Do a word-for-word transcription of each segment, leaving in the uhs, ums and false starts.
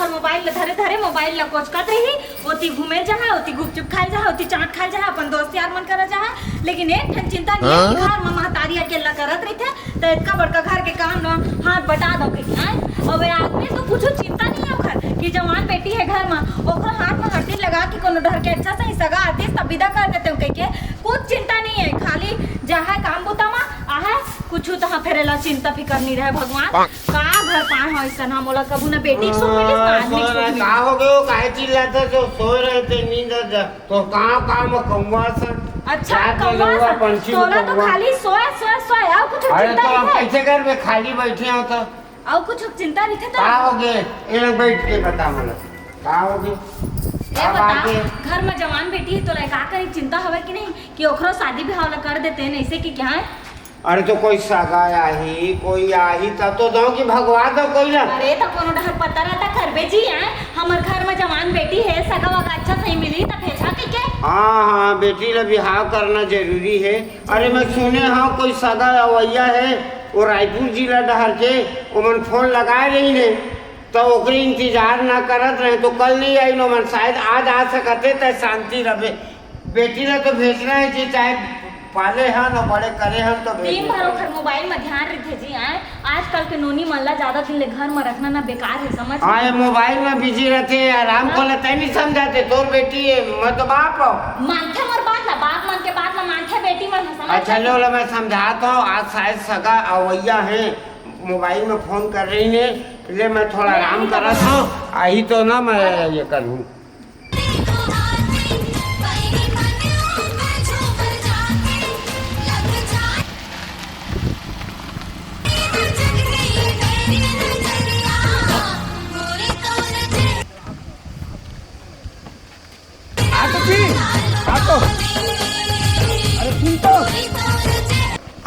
Mobile ल धरे धरे मोबाइल ल कोचकत रही, ओती घूमे जाहा, ओती गुपचुप खाए जाहा, ओती चाट खाए जाहा, अपन दोस्त यार मन करा जाहा। लेकिन एक ठन चिंता नहीं है कि घर म महतारी अकेला करत रहिथे, त इतना बड़का घर के काम ल हाथ बटा दो कहिके, आय? अउ ये आदमी तो कुछ चिंता नहीं है ओखर कि जवान बेटी है घर म, ओखर हाथ म हरदी लगा के कोनो डहर के अच्छा सही सगा आतिस त विदा कर देते कहिके, कुछ चिंता नहीं है। खाली जाहा काम बुता म, आहा कुछ तहा फेर एला चिंता फिकर नहीं रहे। भगवान का घर पाए हो अइसन, हम ओला कभू ना बेटी के सुख मिलिस ना आदमी के सुख मिलिस। का हो गयो? काहे चिल्लात हो? सोए रहे थे, नींद आ जा। तो कहाँ काम कौआ सन? अच्छा, रात में कौआ सन। पंछी तोला तो कौआ। खाली सोए, सोए, सोए, अउ कुछ अरे चिंता तो नहीं हम है। कैसे घर में खाली बैठे हो तो? अउ कुछ चिंता नहीं थे तो? का हो गए? ये लोग बैठ के बता मोला। का हो गए? ये का बता, बात है? घर में जवान बेटी है, तोला का कहीं चिंता हवे कि नहीं कि ओकरो शादी ब्याह ला कर देते हैं, ऐसे कि क्या है? अरे तो कोई सगा आही, कोई आही, तब तो दो कि भगवा दो कोई ना। अरे तो कोनो डहर पता रहता करबे जी, हैं? हमर घर में जवान बेटी है, सगा वगा अच्छा सही मिली, तब भेजा के के? हाँ, हाँ, बेटी ला बिहाव करना जरूरी है। अरे मैं सुने हाँ कोई सगा अवैया है, वो रायपुर जिला डहर के, ओमन फोन लगाए रही ने, तो ओकरे इंतजार ना करत रहे, तो कल नहीं आई, ओमन शायद आज आ सकते, त शांति रहे। बेटी ला तो भेजना है जी, चाहे पाले हन अउ बड़े करे हन तो दिन भेजना भर है। ओखर मोबाइल म ध्यान रहिथे जी, आय। आजकल के नोनी मन ला ज्यादा दिन ले घर म रखना ना बेकार है, समझ हाँ, ये मोबाइल में बिजी रहते, आराम हाँ। को लेते नहीं समझाते। तोर बेटी है, मैं तो बाप हूँ। मानथे मोर बात ला, बाप मन के बात ला मानथे बेटी मन ह, समझ अच्छा, लो, लो, मैं समझाता हूँ। आज शायद सगा अवैया है, मोबाइल में फोन कर रही ने, ले मैं थोड़ा आराम करत हूँ, आही तो ना मैं ये करूँ। आ तो जी, आ तो। अरे सुन तो।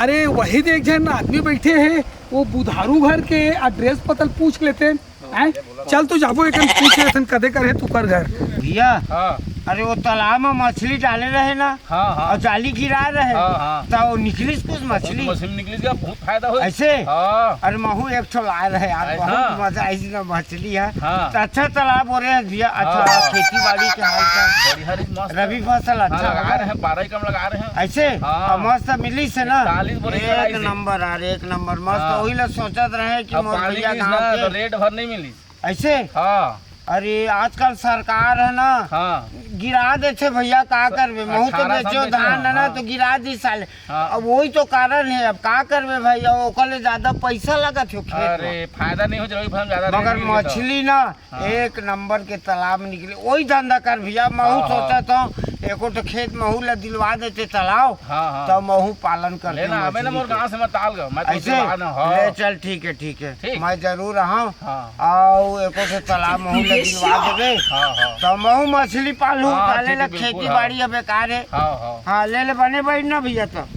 अरे वही देख जन आदमी बैठे है, वो बुधारू घर के address पता ल पूछ लेते हैं। हैं? चल तो जाबो, एक पूछ लेथन कदे कर है तुकर घर। भैया, हाँ। अरे वो तालाब में मछली डाले रहे ना, हाँ, हाँ। और जाली गिरा रहे, हाँ, हाँ। तो वो निकलिस कुछ मछली। मछली निकलिस क्या? बहुत फायदा हो। ऐसे? हाँ। अरे महू एक ठो लाए रहे यार, ऐसा? बहुत मजा आई ना मछली है। हाँ। तो अच्छा तालाब हो रहे हैं भैया, अच्छा हाँ। खेती बाड़ी के हाल चाल? बढ़िया रे, मस्त। रबी फसल हाँ, अच्छा लगा होगा? रहे हैं, बारह एकड़ लगा रहे हैं। ऐसे? हाँ। और मस्त मिली से ना? चालीस बोरे एक चढ़ाई से। नंबर यार, एक नंबर मस्त। हाँ। वही ला सोचत रहे कि अब मोर पानी भैया गिस गाँव ना, के तो रेट भर नहीं मिली। ऐसे? हाँ। अरे, आजकल सरकार है ना, हाँ। गिरा देथे भैया, का करबे? महू तो अठारह सौ बेचो बेचे धान हो, है ना, हाँ। तो गिरा दी साले। हाँ। अब वही तो कारण है, अब का करबे भाई, अब ओकर ले ज्यादा पैसा लगत हो खेत में। अरे, फायदा नहीं हो, जरूरी भर ज्यादा रेट मगर मिल जाता। मछली ना, हाँ। एक नंबर के तालाब निकले, वही धंधा कर भैया। महू हाँ, हाँ। सोचत हूँ, एको ठो खेत महू ला दिलवा देते तालाब, हाँ, हाँ। तब महू पालन करते लेना, आबे ना मछली मोर के। गाँव से मत ताल गा, मैं तो ऐसे? दिलवा ना, हाँ। ले चल, ठीक है, ठीक है। ठीक। मैं जरूर आऊँ। हाँ। आओ, एको ठो तालाब महू ला दिलवा देबे। हाँ, हाँ। तो महू मछली पालू, हाँ, पाले ठीक ला है, बिल्कुल, खेती हाँ। बाड़ी अब बेकार है। हाँ, हाँ। हाँ, ले ले, बने बैठ ना भैया, तो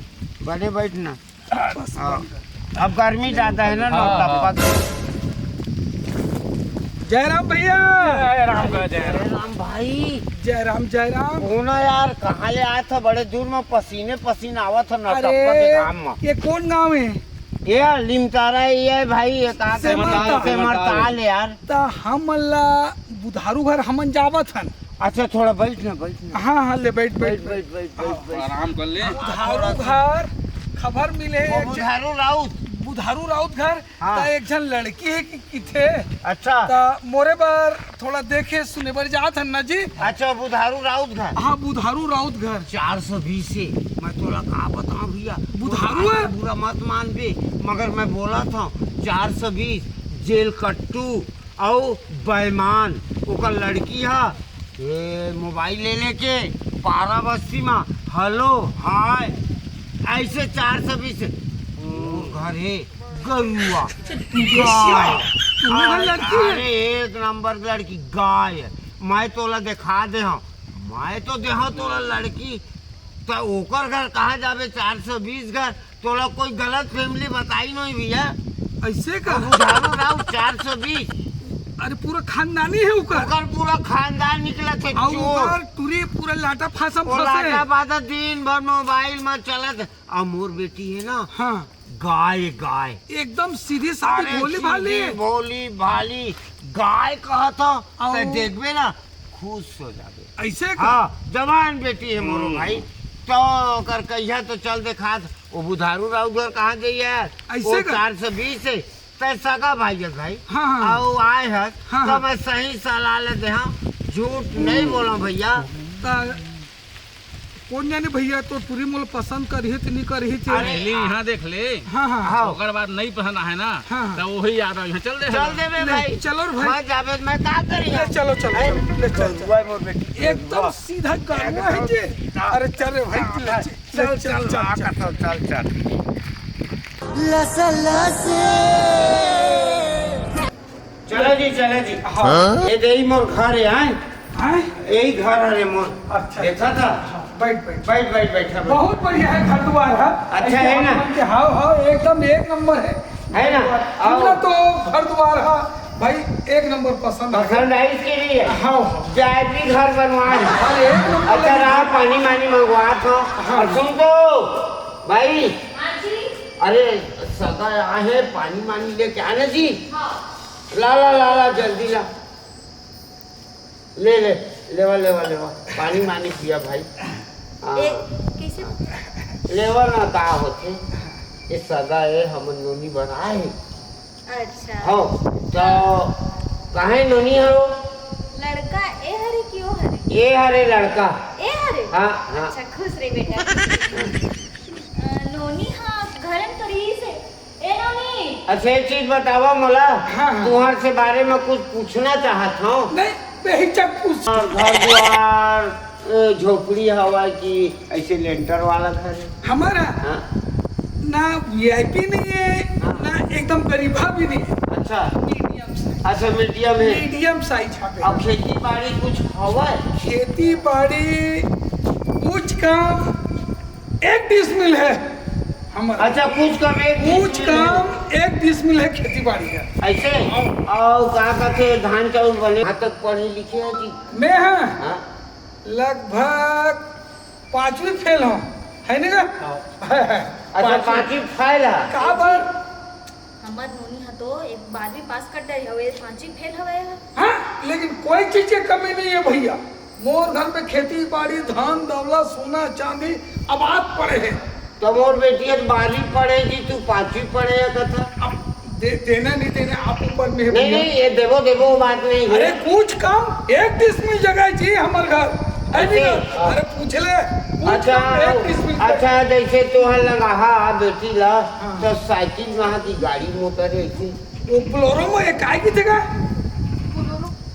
बने बैठ ना। हाँ। अब गर्मी ज्यादा है ना, हाँ, नौतपा हाँ। के। जयराम भैया। जय राम का जय राम। जयराम भाई। जयराम, जयराम। कौन है यार, कहाँ ले आए थे? बड़े दूर में पसीने पसीने आवत है नौतपा के अरे, घाम में। ये कौन गांव है? ये लिमतारा, ये है भाई, ये का कहते हैं, सेमरताल। सेमरताल है यार। त हमन ला बुधारू घर हमन जावत हन। अच्छा, थोड़ा बैठ ना, बैठ ना। हाँ, हाँ, ले बैठ, बैठ, बैठ, बैठ। बैठ, बैठ, बैठ, बैठ। आराम कर ले। बुधारू घर खबर मिले वो एक झन बुधारू राउत। बुधारू राउत घर हाँ। त एक झन लड़की है कि किथे। अच्छा। त मोरे बर थोड़ा देखे सुने बर जात हन ना जी। अच्छा, बुधारू राउत घर। हाँ, बुधारू राउत घर। चार सौ बीस है, मैं तोला का बताऊं भैया। बुधारू है? बुरा मत मानबे, मगर मैं बोला था, चार सौ बीस, जेल कट्टू अउ बेईमान, ओकर लड़की हा, ए, मोबाइल ले लेके पारा बस्ती मा, हेलो, हाय, ऐसे चार सौ बीस, मोर घर हे, गरुआ, गाय। तुम्हें घर लड़की है? अरे, एक नंबर लड़की, गाय। मैं तोला देखा दे हूँ, मैं तो दे हूँ तोला लड़की, तो ओकर घर कहाँ जाबे, चार सौ बीस घर, तोला कोई गलत फैमिली बताई नहीं भैया। ऐसे का? बुधारू राउत चार सौ बीस। अरे पूरा खानदानी है ओकर। ओकर पूरा खानदान निकलत है, अउ चोर। ओकर टुरी पूरा लाटा फांसा में वो फंसे लाटा है। बाधा दिन भर मोबाइल में चलत है। अउ मोर बेटी है ना, हाँ। गाय, गाय। एकदम सीधी सादी, अरे, भोली भाली। सीधी भोली भाली गाय कहत हो, अउ त देखबे ना, खुश हो जाबे। ऐसे का? हाँ, जवान बेटी है मोरो हम्म। भाई, तो ओकर कहिया तो चल देखात, वो बुधारू राउत घर कहाँ गई यार? ऐसे वो का? चार सौ बीस है, तै सगा भाई है भाई। हाँ, हाँ। अउ आए हस, हाँ, तो हाँ। मैं सही सलाह ले दे, हाँ, झूठ नहीं बोला भैया। त कोन जाने भैया, तो टूरी मोला पसंद करही त नहीं करही थे। अरे, ले, यहाँ देख ले। हाँ, हाँ। हाँ। ओकर बाद नहीं पसंद आए ना, हाँ, हाँ। तो वही याद आ, यहाँ चल दे। चल देबे ले, भाई। चलो रे भाई। मैं जाबे, मैं का करी ले, हम? चलो, चलो, हैं? चलो, ले, चल, चल। वाह, मोर बेटी। एकदम वाह। सीधा गाड़ुआ है एकदम जे। सीधा। अरे, चल रे भाई, हाँ, ले, भाई। चल, चल, चल, चल, चल। चल, चल, चल। लस लस। चला जी, चला जी। हाँ। ये दे ही मोर घर है, आए? आए? यही घर है रे मोर। अच्छा, देखा अच्छा, था? अच्छा। बैठ, बैठ। बैठ, बैठ, बैठ, बैठ। बहुत बढ़िया है घर दुआर है। अच्छा ऐसे है ना? अपन के, हाँ, हाँ, एकदम एक नंबर है। है ना? तुमने आओ। तो घर दुआर है भाई, एक नंबर पसंद है। पसंद आई इसके लिए? हाँ, हाँ। VIP घर बनवा है। अरे, एक नंबर अच्छा, लगे। रहा, पानी मानी मंगवा था। हाँ। और सुन तो, भाई। हाँ जी। अरे, सगा आए हैं, पानी मानी लेके आना जी। हाँ। ला, ला, ला, ला, जल्दी ला। ले, ले, लेवा, लेवा, लेवा। पानी, मानी पिया भाई। हाँ। ए, कैसे? लेवा ना, का होथे? ये सगा ए, हमन नोनी बर आए। अच्छा। हाँ, तो काहे नोनी हरो? लड़का ए हरे कि ओ हरे? ए हरे लड़का। ए हरे? हाँ, हाँ। अच्छा, खुश रहे बेटा। अ, नोनी, हाँ, घर में तो रही से। ए नोनी। अच्छा, एक चीज बतावा मोला, हाँ, हाँ। तुहर से बारे में कुछ पूछना चाहत हूँ। नहीं, बेहिचक पूछ। घर दुआर, अ, झोपड़ी हवा कि ऐसे लेंटर वाला घर है? हमारा? हाँ। ना VIP नहीं है, हाँ। ना एकदम गरीबा भी नहीं है। अच्छा। Medium size. अच्छा, मीडियम है। मीडियम साइज है। अब खेती बाड़ी कुछ हवा है? खेती बाड़ी कुछ काम एक डिसमिल है हमारा। अच्छा, कुछ कम एक कुछ डिसमिल है। काम एक डिसमिल है, खेती बाड़ी है। ऐसे? हाँ। और का कहते धान चाउर बने? कहाँ तक पढ़े लिखे है जी? मैं, हाँ, हाँ। लगभग पांचवी फेल हूँ, है नी का? हाँ। अच्छा, पांचवी। पांचवी फेल है। का बर? हमर नोनी ह तो एक बारहवीं पास कर डरे हवे, पांचवी फेल हवे ह। हाँ, लेकिन कोई चीज के कमी नहीं है भैया। मोर घर में खेती बाड़ी, धान दौलत, सोना चांदी आबाद पड़े है। तो मोर बेटी ह बारहवीं पढ़े जी, तू पांचवी पढ़े है कथा। अब दे, देना नहीं देना आप ऊपर में है नहीं, भैया। नहीं, ये देवो, देवो बात नहीं है। अरे कुछ काम एक डिसमिल जगह जी हमर घर, है नहीं अरे, ना? हाँ। अरे पूछ ले, कुछ अच्छा, काम एक डिसमिल जगह। अच्छा, जैसे तोहर लगा हा बेटी ला, हाँ। तो साइकिल वहाँ की गाड़ी मोटर है ऐसी। वो बोलेरो में ये काय की जगह?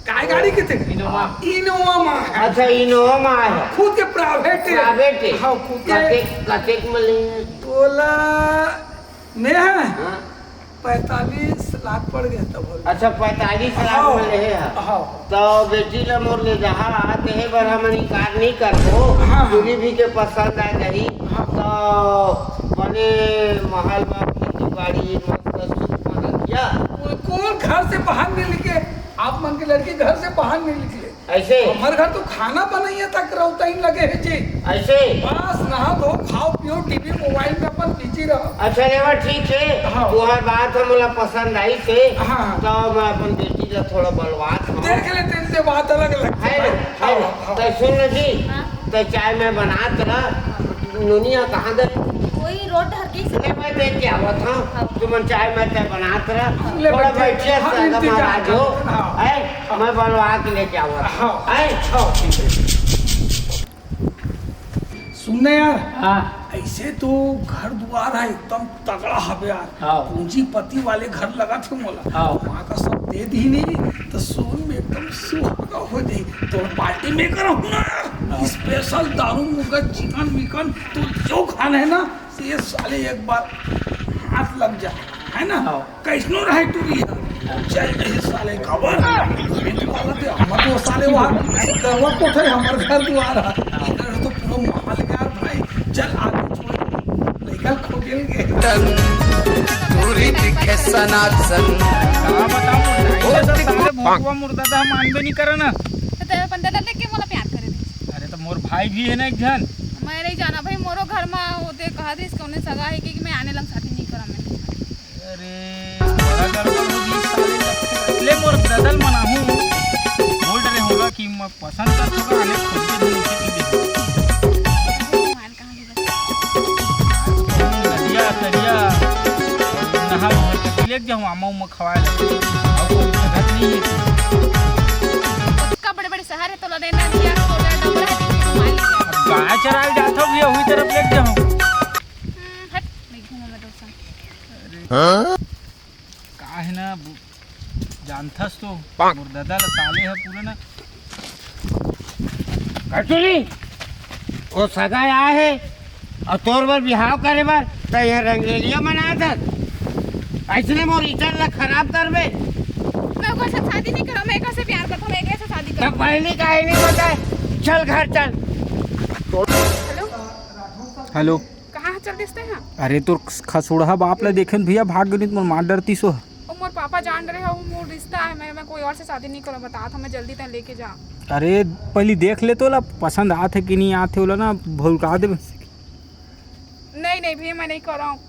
काय गाड़ी की जगह? इनोवा। इनोवा में है। अच्छा, इनोवा में है। खुद के प्राइवेट है। प्राइवेट है। हाँ, खुद के। कतेक, कतेक में ले? बोला, मैं है। हाँ। पैंतालीस लाख पड़ गया था बोले। अच्छा, पैंतालीस लाख हाँ। में ले है। हाँ। तो बेटी ला मोर ले जहाँ आते हैं बर हमन इनकार नहीं करबो। हाँ, हाँ। दूरी भी के पसंद आ जाही। हाँ। तो बने महल में खेती बाड़ी मस्त सुख महल क्या? वो कौन घर से बाहर नहीं निकले? आप मन के लड़की घर से बाहर नहीं निकले। ऐसे? हमर घर तो खाना बनैया तक रौतइन लगे है जी। ऐसे? बस नहा धो, खाओ पियो, TV मोबाइल में अपन बिजी रहो। अच्छा रेवा, ठीक है। हाँ। तुहार बात ह मोला पसंद आई से। हाँ। तो मैं अपन बेटी ला थोड़ा बलवात हूँ। देख लेते, इनसे बात अलग अलग है ना? हाँ, है ना? हाँ। तो सुन ना जी, हाँ। तो चाय मैं बनात रहा। नोनिया कहाँ गए? वही रोड हर के ले, मैं देख के आवत हूँ। हाँ। तुमन चाय मैं तय बनात रहा। ले थोड़ा बैठिए। बैठिए, हाँ, संग इंतजार महाराज हो। करते हैं, हाँ। है? हाँ। मैं बनवा के लेके आवत हूँ। हाँ। है? हाँ, ठीक है। सुन ना यार, हाँ। ऐसे तो घर दुआर है एकदम तगड़ा हवे यार। हाँ। पूंजीपति वाले घर लगा थे मोला। हाँ। वहाँ का सब दे दी नहीं, तो सोन में एकदम सुहागा हो जाए। तो पार्टी मेकर हूँ ना यार। हाँ। स्पेशल दारू मुर्गा चिकन विकन तो जो खाना है ना, ये साले एक बार हाथ लग जा, है ना? हाँ। कैसनो रहे तू भी यार। चल रहे साले खबर। ये तो वाला थे, हमर तो साले वहाँ गरवा कोठे, हमर घर दुआर है। इधर तो पूरा माल यार भाई। चल आगे छोड़। लइका खो गेल गे। टूरी दिखे सनासन। का बताऊं, ओ, तो साले भोंकवा मुर्दा था, मानबे नहीं करे ना। तो तेरे अपन दादा देख के मोला प्यार करे दे। अरे तो मोर भाई भी है ना एक झन। मैं नहीं जाना भाई, मोरो घर में होते कहा दे इसके उन्हें सगा है कि मैं आने लंग शादी नहीं करा मैं। अरे, बड़ा गड़बड़ हो गई साले। ले मोर ददल मन आहू। बोल रहे होगा कि मैं पसंद कर चुका, आने खोज के ढूंढ के दे। नदिया, तरिया, नहा धोए के लेके जाऊँ, आमा उमा खवाए ला। अउ कोई जगह नहीं है। उसका बड़े बड़े शहर है, तो लदेना दिया, तो डबरा है, तो घुमा लीजिए। अब गाय चराए जाता हूँ भैया, वही तरफ लेके जाऊँ। हम्म, हट, नहीं घूमो मैं दोस्त। का हे ना, बु-, जानथस तो, पाक। मोर ददा ल साले ह पूरा ना। कटुरी, ओ सगा आय हे, अउ तोर बर बिहाव करे बर, त ये रंगरेलिया मनात हस। अइसने मोर इज्जत ल खराब करबे। मैं ओकर साथ शादी नहीं करब, मैं एकर से प्यार करता हूँ, मैं एकरे से शादी त करब। पहली काहे नहीं बताए? चल घर चल। हेलो। हेलो। कहाँ चल दिस तैं हा? अरे तोर खसुड़हा बाप ला देखेन भैया, भाग गेनिस, मोर मार डरतिस ओ। ओ मोर पापा जान रहे हो, मोर रिश्ता है, मैं, मैं कोई और से शादी नहीं करूँ, बता था मैं जल्दी तैं लेके जा। अरे पहली देख ले तो ओला पसंद आत हे कि नहीं आत हे, ओला ना भुलका देबे। नहीं, नहीं भैया, मैं नहीं कर रहा हूँ।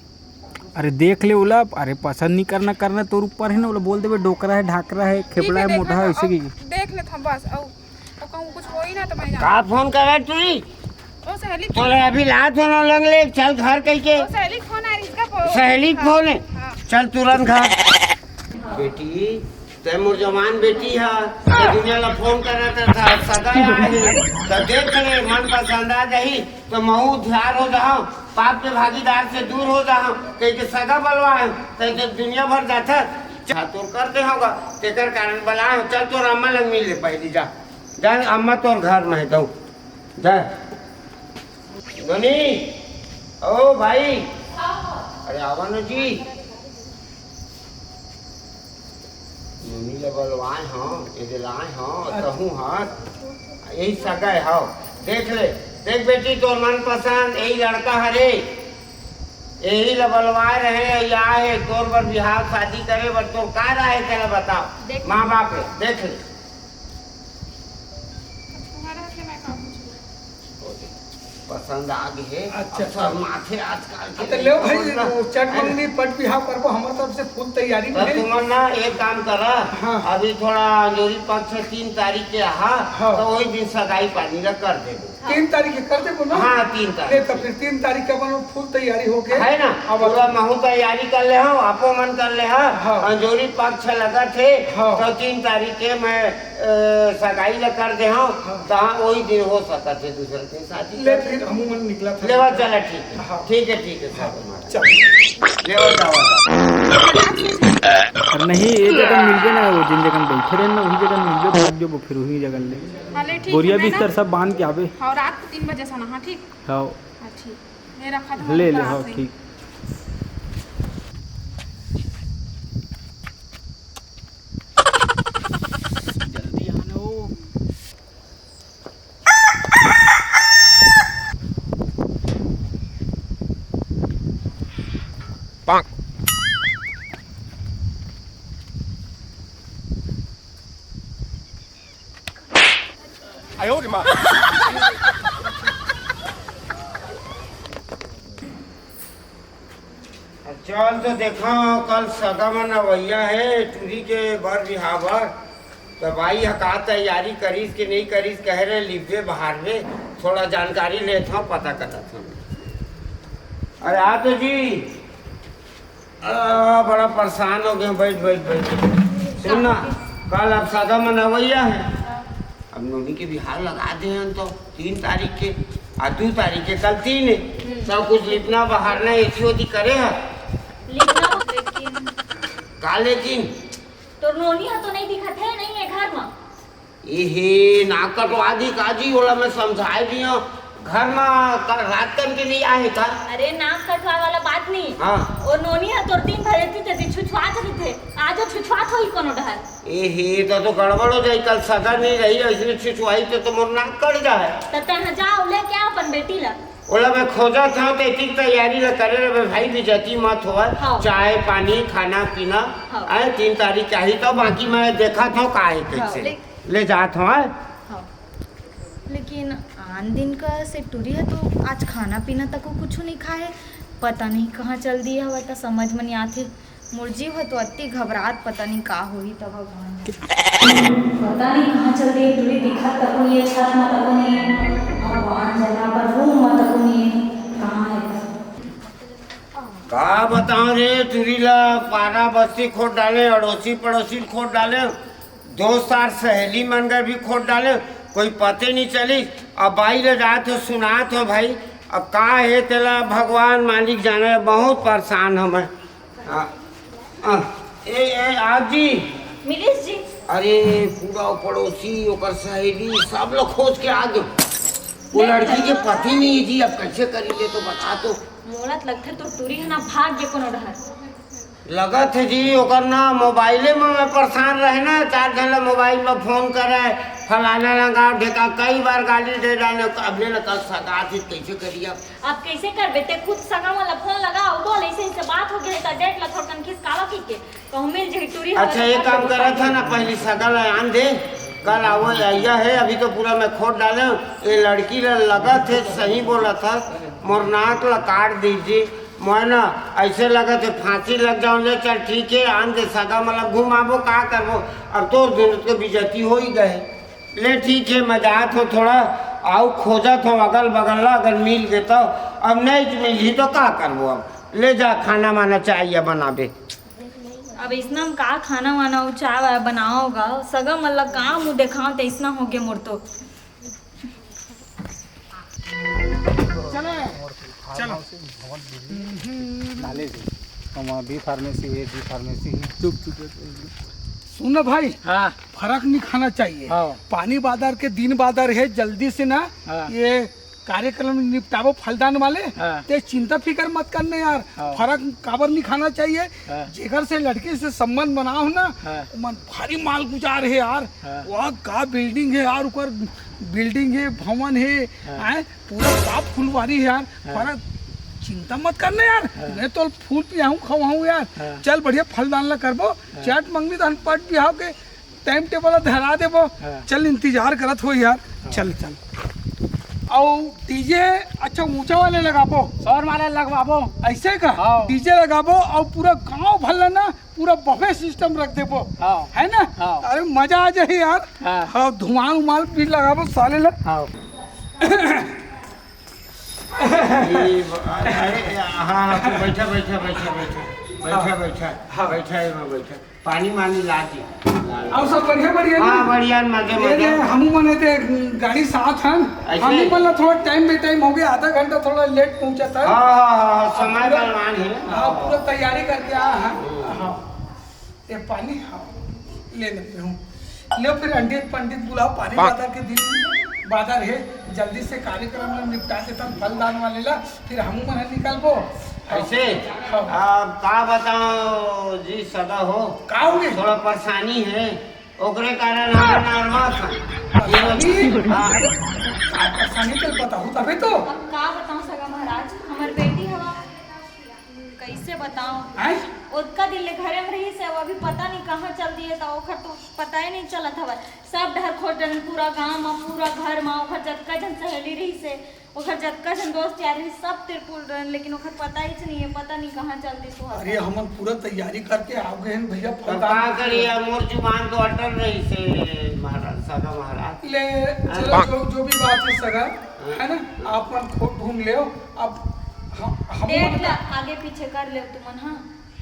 अरे देख ले ओला, अरे पसंद नहीं करना, करना तोर ऊपर है ना, ओला बोल देबे डोकरा है, ढाकरा है, ठीक खेपड़ा है, है, देखा मोटा है, था, ऐसे अब की। देख ले था बस, अब, अब कहूँ कुछ होई ना तो मैं का जाऊँ। फोन करे टुरी? ओ सहेली। तोला अभी ला दोनों लंग ले, चल घर कह के। ओ सहेली फोन आ रही इसका फोन। सहेली हाँ, फोन है। हाँ। चल तुरंत घर। बेटी, तैं मोर जवान बेटी हा, त दुनिया ला फोन करत रहा, सगा आए हे, त देख ले, मन पसंद आ जाही, त महू उद्धार हो जाहूँ, पाप के भागीदार से दूर हो जाहूँ, कह के सगा बलवाए, त जब दुनिया भर जाथस, जा तोर कर दे होगा, तेकर कारण बलाए हो, चल तोर अम्मा लंग मिल ले पहली, जा, जा अम्मा तोर घर में है, दऊ, जा। नोनी, ओ भाई, अरे आवा ना जी। नोनी ल बलवाए हव, एदे लाए हव, अच्छा। तहूँ हस, यही सगा हव। देख ले, देख बेटी, तोर मनपसंद यही लड़का हरे, यही ल बलवाए रहे, या हे तोर बर बिहाव शादी करे बर, तोर का राय हे, तेला बताओ। देख। माँ बाप हे, देख ले। तुम्हारे हाथ में मैं काम पूछूंगा। पसंद आ गे हे। अच्छा। अब शर्माथे आजकल के तो लइका लेव भाई, मन ला। वो चट मंगनी पट बिहाव करबो, हमर तरफ से full तैयारी तो में हे। तुमन ना एक काम करा, हाँ। अभी थोड़ा अंजोरी पक्ष तीन तारीख के आहा, हाँ। तो वही दिन सगाई पानी ला कर देबो। तीन तारीख के कर देबो ना? हाँ, तीन तारीख ले तो के। फिर तीन तारीख के अपन full तैयारी हो गे। है ना? अब पूरा महू तैयारी कर ले हव, आपो मन कर ले हव। हाँ। अंजोरी पक्ष लगत हे, हाँ। तो तीन तारीख के मैं, अ, सगाई ला कर दे हव, हाँ। तहाँ वही दिन हो सकत हे दूसरे दिन शादी ले कर। फिर हमू मन निकला था। लेवा चला, ठीक है। हाँ। ठीक है, ठीक है, सब हमारा। चल। लेवा जावा। अरे नहीं, ये जगह मिल गए ना, वो जिन जगह बैठे रहे ना, वही जगह मिल गए, भाग जो फिर वही जगह ले। हाँ, ले, ठीक बोरिया है, मैं ना बिस्तर सब बांध के आवे। हाँ, रात को तीन बजे से ना, हाँ, ठीक? हाँ। हाँ, ठीक। मैं रखा था, ले, ले, हाँ, ठीक। जल्दी आना हो। पाक। आयो रे माँ। चल तो देखा, कल सगा मन अवैया हे टूरी के बर बिहाव बर। त बाई ह का तैयारी करिस के नहीं करिस, कहे रहे लिबे बहारबे, थोड़ा जानकारी लेत हव, पता करत हव। अरे आ तो जी। आ, बड़ा परेशान हो गए, बैठ, बैठ, बैठ। सुन ना, कल अब सगा मन अवैया हे, अब नोनी के बिहाव लगा दे हन तो तीन तारीख के, आ दू तारीख के, कल तीन हे, हम्म। सब कुछ लिपना बहारना एथी ओथी करे हे। लिपना लेकिन का लेकिन? तोर नोनी ह तो नहीं दिखत हे, नहीं हे घर म। एहे, नाक कटवा दी का जी, ओला मैं समझाए दियो। घर म का रात कन के नहीं आए का? अरे, नाक कटवा वाला बात नहीं। हाँ। ओ नोनी ह तोर दिन भर एती तेती छुछुआत रहिथे। आज छुछुआत होही कोनो डहर। एहे, तो, तो गड़बड़ हो जाई, कल सगा नहीं रही, इसने छुछुआई तो, तो मोर नाक कट जाए। त तैं ह जा, ले के आ अपन बेटी ला। ओला मैं खोजत हव, त एतिक तैयारी ला करे रहे भाई, बेइज्जती मत होवय। हाँ। चाय, पानी, खाना, पीना, हाँ। आए तीन तारीख के आही, तो बाकी मैं देखत हव का हे, हाँ, कैसे। ले। ले जात हव, आए। हाँ। लेकिन आन दिन कस ए टूरी ह तो आज खाना पीना तको कुछु नहीं खाए, पता नहीं कहाँ चल दिए हवय, त समझ म नहीं आथे। मोर जीव ह तो अति घबरात, पता नहीं का होही त भगवान। पता नहीं कहाँ चल दी टूरी, दिखत तको नहीं हे, छत म तको नहीं हे, भगवान जाने, अपन रूम म तको नहीं हे, कहाँ हे त। का बताओ रे, टूरी ला पारा बस्ती खोद डाले, अड़ोसी पड़ोसी खोद डाले, दोस्त यार सहेली मन कर भी खोद डाले, कोई पते नहीं चली। अब बाई ले जात हो, सुनात हो भाई, अब का हे तेला भगवान मालिक जाने, बहुत परेशान हूँ मैं। आ, आ, ए, ए, आप जी। मिलिस जी। अरे, पूरा पड़ोसी, ओकर सहेली, सब लोग खोज के आ गए। वो लड़की के पति नहीं है जी, अब कैसे करी ले तो बता तो। मोला त लगथे तोर टूरी ह ना भाग गे कोनो डहर। लगत हे जी, ओकर ना मोबाइले में मैं परेशान रहे ना, चार झन ला मोबाइल में फोन करे, फलाना लगा ढेका, कई बार गाली दे डाले, अब ले ना कल सगा थी, कैसे करी अब? अब कैसे करबे? ते खुद सगा मन ला फोन लगा, बोल, ऐसे ऐसे बात हो गया है, तो डेट ला थोड़कन खिसकावा की के, कहूँ मिल जाही टूरी हवा अच्छा, तो एक कर काम देबो करत है ना, पहली सगा ला आन दे, कल आवो, आइया है, अभी तो पूरा मैं खोद डाले हूँ। ये लड़की ला लगत है, सही बोला था, मोर नाक ला काट दीजिए, मैं ना ऐसे लगत है फांसी लग जाऊँ। ले चल ठीक है, आन दे सगा, मतलब घुमाबो, का करबो, अब तो दोनों के बेइज्जती हो ही गए। ले ठीक है, मैं जात हूँ थोड़ा, आऊ खोजत हूँ अगल बगल ला, अगर मिल गे तो, अब नहीं मिलही तो का करबो, अब ले जा खाना माना चाहिए बनाबे। अब इसना में का खाना वाना अउ चाय वाय बनाओ गा? सगा मन ला का मुंह देखाओ, त इसना हो गे मोर तो। चलो, चलो। डाले जी। हम बी फार्मेसी, ए बी फार्मेसी। चुप, चुप, चुप। सुन ना भाई, हाँ। फरक नहीं खाना चाहिए। हाँ। पानी बादर के दिन बादर है, जल्दी से ना हाँ। ये कार्यक्रम निपटाबो फलदान वाले। हाँ। ते चिंता फिकर मत करना यार। हाँ। फरक काबर नहीं खाना चाहिए? हाँ। जेकर से लड़की से संबंध बनाओ ना, हाँ। मन भारी माल गुजार है यार। हाँ। वहाँ का बिल्डिंग है यार, ऊपर बिल्डिंग है, भवन है, हाँ। हैं? पूरा का फुलवारी है यार। हाँ। फरक चिंता मत करना यार। हाँ। मैं तो फूल पियाऊँ, खवाऊँ याँ। हाँ। चल बढ़िया फलदान ला करबो। हाँ। चट मंगनी तो हम पट बिहाव के टाइम टेबल धरा देबो। हाँ। चल, इंतजार करत हो यार। हाँ। चल, चल। अउ डीजे अच्छा ऊंचा वाले लगाबो। शोर वाले लगवाबो। ऐसे का? हाँ। डीजे लगाबो अउ पूरा गांव भर ला ना, पूरा बफे सिस्टम रख देबो। हाँ। है ना? हाँ। अरे मजा आ जाए यार। हाँ। हाँ, धुआं उमाल भी लगाबो साले ला। हाँ। ये ब-, अरे, हाँ, हाँ, तू बैठा, बैठा, बैठा, बैठा, बैठा, हाँ। बैठा, हाँ। बैठा, एमा बैठा। पानी मानी ला दी। अउ सब बढ़िया, बढ़िया ना? हाँ, बढ़िया, मजे, ये मजे। रे, हमू मन एदे गाड़ी साथ हन। ऐसे? हमू मन ला थोड़ा टाइम बे टाइम हो गया, आधा घंटा थोड़ा लेट पहुंचा था। हाँ, हाँ, हाँ, हाँ, समय पूरा, बलवान है। हाँ, पूरा तैयारी करके आया है। हम्म। हाँ। ये पानी, हाँ, ले लेते हूँ। ले फिर अंडित पंडित बुलाओ, पानी हाँ। बादर के दिन बादर है, जल्दी से कार्यक्रम में निपटा के तब फलदान वाले ला, फिर हमू मन निकलबो। ऐसे? हाँ। अब का बताओ जी, सगा हो, का हो गए? थोड़ा परेशानी है, ओकरे कारण हम नर्वस हैं। परेशानी? हाँ। का परेशानी तो बताओ तबे तो। अब का बताओ सगा महाराज, हमर बेटी हवा कैसे बताओ? हैं? ओतका दिन ले घरे में रहिस हे, वो अभी पता नहीं कहाँ चल दिए, तो ओखर तो पता ही नहीं चलत हवय। सब डहर खोज डरेन, पूरा गांव म, पूरा घर म, ओखर जतका झन सहेली रहिस हे, ओखर जतका झन दोस्त यार रहिस, सब तिर पुल डरेन, लेकिन ओखर पता ही नहीं है, पता नहीं कहाँ चल दिस वो। अरे, हमन पूरा तैयारी करके आ गए हैं भैया, अब फलदान का करिए, मोर जुबान तो अटल रहिस हे महाराज, सगा महाराज। ले, हाँ। चलो, जो, जो भी बात है सगा, है ना, आप मन खूब घूम लेव। अब हम, हम डेट ला आगे पीछे कर लेव तुमन, हाँ।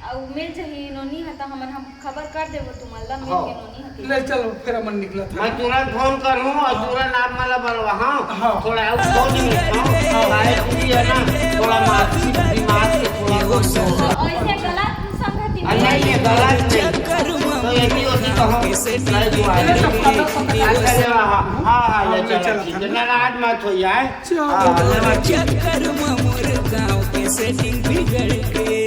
अउ मिल जही नोनी ह, त हमन हम खबर कर देबो तुमन ला, मिल हाँ। के नोनी ह। ले चलो, फिर हमन निकलत हन। मैं तुरंत फोन करूँ अउ तुरंत आप मन ला बलवा, हाँ। हाँ। थोड़ा अउ दो मिनट, हाँ। हाँ। भाई, जी है ना, थोड़ा मानसिक दिमाग से थोड़ा कमजोर है। ऐसे गलत संगति अरे में नहीं, ये गलत नहीं। तो ये भी होती तो हम नहीं दुआ ले सब पता पता अच्छा, हाँ, हाँ, हाँ, ले हाँ, ले चलो, चलो, ठीक है। हाँ। नाराज मत हो यार। चलो। हाँ, ले चलो। चक्कर में मोर गाँव के सेटिंग बिगड़ के।